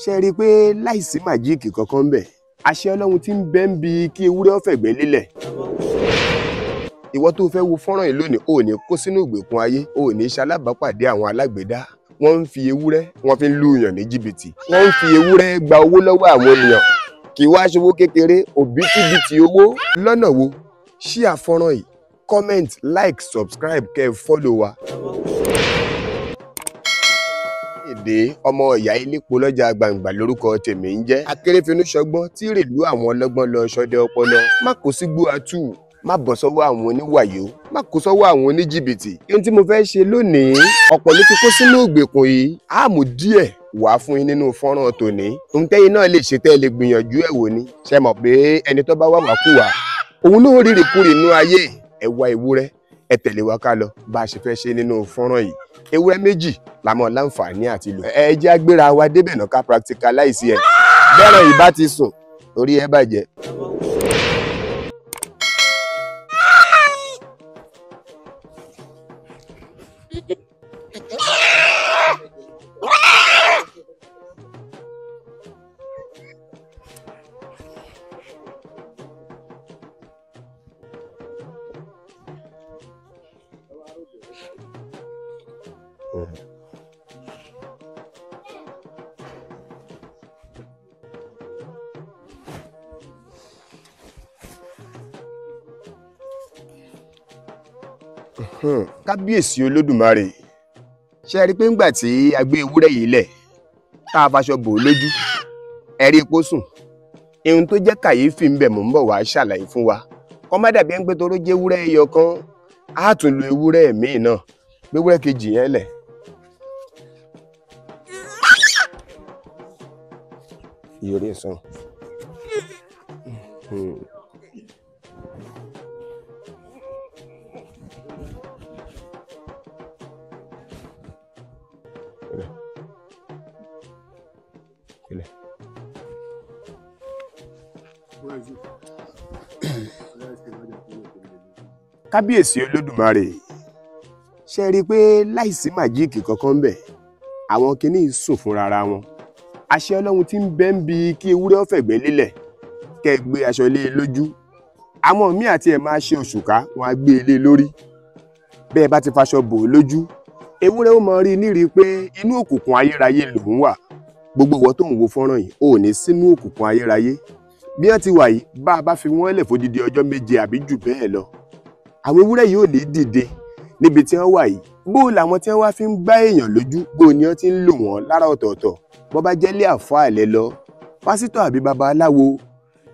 Ṣe rí i pé láìsí màjíìkì kankan ń bẹ̀, àṣẹ Ọlọ́run ti ń bẹ ń bi kí ewúrẹ́ ó fẹ̀gbẹ́ lélẹ̀. Ìwọ tó fẹ́ wo fọ́nrán yìí lónìí, ò ní kó sínú ìgbèkùn ayé, ò ní ṣalábàápàdé àwọn alágbèédá. Wọ́n ń fi ewúrẹ́, wọ́n fi ń lùyàn ní jìbìtì. Wọ́n ń fi ewúrẹ́ gba owó lọ́wọ́ àwọn ènìyàn. Kì í wá ṣòwò kékeré, òbítíbitì owó. Lọ́nà wo? Share fọ́nrán yìí, comment, like, subscribe, kẹ́ ẹ follow wa. Èdè ọmọ ìyá ilépo lọ́jà gbangba lórúkọ tèmi ń jẹ́. Akérèfínú ṣọgbọ́n tí rèlú àwọn ọlọ́gbọ́n lọ ṣọdẹ ọpọlọ. Má kó sígbó atú, má bọ̀ sọ́wọ́ àwọn oníwàyó, má kó sọ́wọ́ àwọn oníjìbìtì. Ohun tí mo fẹ́ ṣe lónìí, ọ̀pọ̀ ló ti kó sínú ìgbèkùn yìí. Á mú díẹ̀ wá fún yín nínú fọ́nrán tòní. Ohun tẹ́yin náà lè ṣe tẹ́ ẹ lè gbìyànjú ẹ̀ wò ni. Ṣé mọ̀ pé ẹni tó bá wà wá kú wá, òun náà rírì kúrì nínú ayé. Ẹ wá ewúrẹ́, ẹ tẹ̀lé wa ká lọ bá a ṣe fẹ́ ṣe nínú fọ́nrán yìí. Ewúrẹ́ méjì la mọ̀ láǹfààní àti lò. Ẹ jẹ́ á gbéra wa débẹ̀ náà ká practicalize ẹ̀. Bẹ́ẹ̀rẹ̀ yìí bá ti sùn, orí ẹ bàjẹ́. Kábíyèsí Olódùmarè, ṣe rí i pé ńgbà tí a gbé ewúrẹ́ yìí lẹ̀ tá a faṣọ bò ó lójú, ẹ rí i pó sùn. Ohun tó jẹ́ kàyéfì ń bẹ̀ mò ń bọ̀ wá ṣàlàyé fún wa. Kọ́ má dàbí ẹni pé toró jẹ́ ewúrẹ́ ẹyọ kan, á tún lo ewúrẹ́ míì náà. Gbé ewúrẹ́ kejì yẹn lẹ̀. Ìyórí sàn. Kábíyèsí Olódùmarè, ṣe rí i pé láìsí màjíìkì kankan ń bẹ̀, àwọn kinní sùn fúnra ra wọn. Àṣẹ Ọlọ́run ti ń bẹ ń bi kí ewúrẹ́ ó fẹ̀gbẹ́ lélẹ̀, kẹ́ ẹ gbé aṣọ lé e lójú. Àwọn míì àti ẹ̀ máa ṣe òṣùká, wọn á gbé e lé lórí. Bẹ́ẹ̀ bá ti faṣọ bò ó lójú, ewúrẹ́ ó mọ rí nírí pé inú òkùnkùn ayérayé lòún wà. Gbogbo ìwọ tó ń wo fọ́nrán yìí, ò ní sínú òkùnkùn ayérayé. Bí wọ́n ti wà yìí, bá a bá fi wọ́n lẹ̀ fódidi ọjọ́ méje àbí jù bẹ́ẹ̀ lọ, àwọn ewúrẹ́ yìí ò ní dìde níbi tí wọ́n wà yìí. Bó làwọn tí wọ́n wá fi ń gbá èèyàn lójú, bó ni wọ́n ti ń lò wọ́n lára ọ̀tọ̀ọ̀tọ̀. Bó bá jẹ́ ilé àfáà lẹ lọ, pásítọ̀ àbí babaláwo,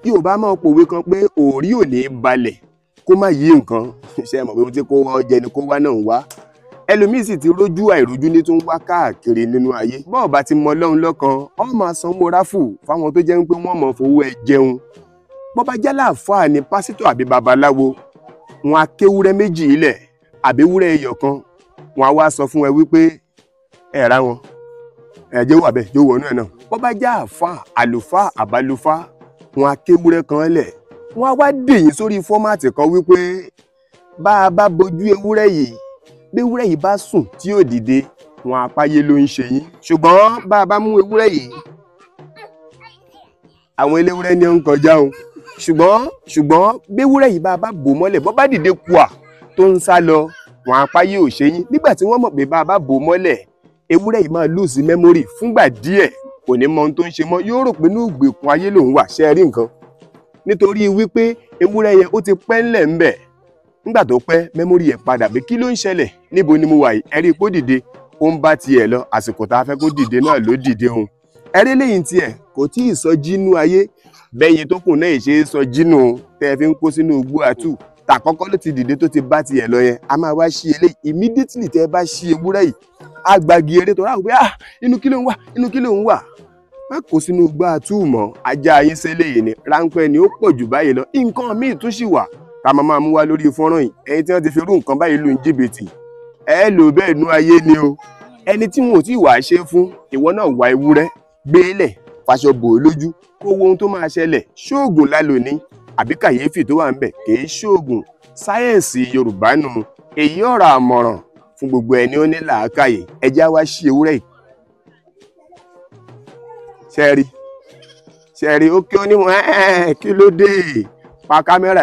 yóò bá máa pòwe kan pé òórí ò ní balẹ̀ kó má yí nǹkan. Ṣé ẹ mọ̀ pé ohun tí kò wọ́n jẹ ni kó wá náà ń wá. Ẹlòmíì sì ti rójú àìrójú ní tó ń wá káàkiri nínú ayé. Bọ́ọ̀ bá ti mọ Ọlọ́run lọ́kan, ọ máa sanwó ráfù fáwọn tó jẹ́ pé wọ́n mọ̀ fowó ẹ jẹun. Bó bá jẹ́ láàfáà ni pásítọ̀ àbí babaláwo, wọn á kéwúrẹ́ méjì ilẹ̀ àbí ewúrẹ́ ẹyọ kan, wọn á wá sọ fún ẹ wípé ẹ ra wọn, ẹ jẹ́ wà bẹ́ẹ̀, jẹ́ wọnú ẹ̀ náà. Bó bá jẹ́ àáfàá, àlùfáà, àbálùfáà, wọn á kéwúrẹ́ kan lẹ̀, wọn á wá dè yín sórí fọ́mátì kan wípé bá a bá bojú ewúrẹ́ yìí, bí ewúrẹ́ yìí bá sùn tí yóò dìde, wọn apáyé ló ń ṣe yín. Ṣùgbọ́n bá a bá mú ewúrẹ́ yìí, àwọn eléwúrẹ́ ni ó ń kọjá o. Ṣùgbọ́n bí ewúrẹ́ yìí bá a bá bò mọ́lẹ̀, bó bá dìde kùà tó ń sá lọ, wọn apáyé ò ṣe yín. Nígbà tí wọ́n mọ̀ pé bá a bá bò mọ́lẹ̀, ewúrẹ́ yìí máa lose memory fúngbà díẹ̀, kò ní mọ ohun tó ń ṣe mọ́, yóò rò pé inú ìgbèkùn ayé lòun wà. Ṣé ẹ rí nǹkan? Nítorí wípé ewúrẹ́ yẹn ó ti pẹ́ ńlẹ̀ ńbẹ̀. Nígbà tó pẹ́, mẹ́mórì ẹ̀ padà pé kí ló ń ṣẹlẹ̀, níbo ni mo wà yìí? Ẹ rí i pé ó dìde, ó ń bá tiẹ̀ lọ. Àsìkò tá a fẹ́ kó dìde náà ló dìde òun. Ẹ rí lẹ́yìn tiẹ̀, kò tí ì sọ jínú ayé. Bẹ́yìn tó kù náà ṣe é sọ jínú tẹ́ ẹ fi ń kó sínú igbó àtù. Tàkọ́kọ́ ló ti dìde tó ti bá tiẹ̀ lọ yẹn. A máa wá ṣí eléyìí. Immediately tẹ́ ẹ bá ṣí ewúrẹ́ yìí, á gbági eré tó rà wípé ah, inú kí ló ń wà, inú kí ló ń wà. Má kó sínú igbó àtù mọ́. Ajá yín sẹ́lẹ̀ yìí ni ráńpẹ́ ni ó pọ̀ jù báyìí lọ. Nǹkan míì tún ṣì wà ká máa mú wá lórí fọ́nrán yìí. Ẹ̀yin tí wọ́n ti fi irú nǹkan báyìí lù ń jìbìtì, ẹ lò bẹ́ẹ̀ nú ayé ni o. Ẹni tí wọn ò tí ì wá ṣe fún, ìwọ náà wá ewúrẹ́ gbélẹ̀, faṣọ bò ó lójú, kó wo ohun tó máa ṣẹlẹ̀. Ṣóògùn lálò ní àbí kàyéfì tó wà ń bẹ̀? Kì í ṣóògùn, sáyẹ̀nsì Yorùbá nù. Èyí ọ̀rọ̀ àmọ̀ràn fún gbogbo ẹni ó ní làákàyè. Ẹ já wá ṣí ewúrẹ́ yìí. Ṣe rí, ṣe rí, ó kí ó ní kí ló dé, pa kámẹ́rà.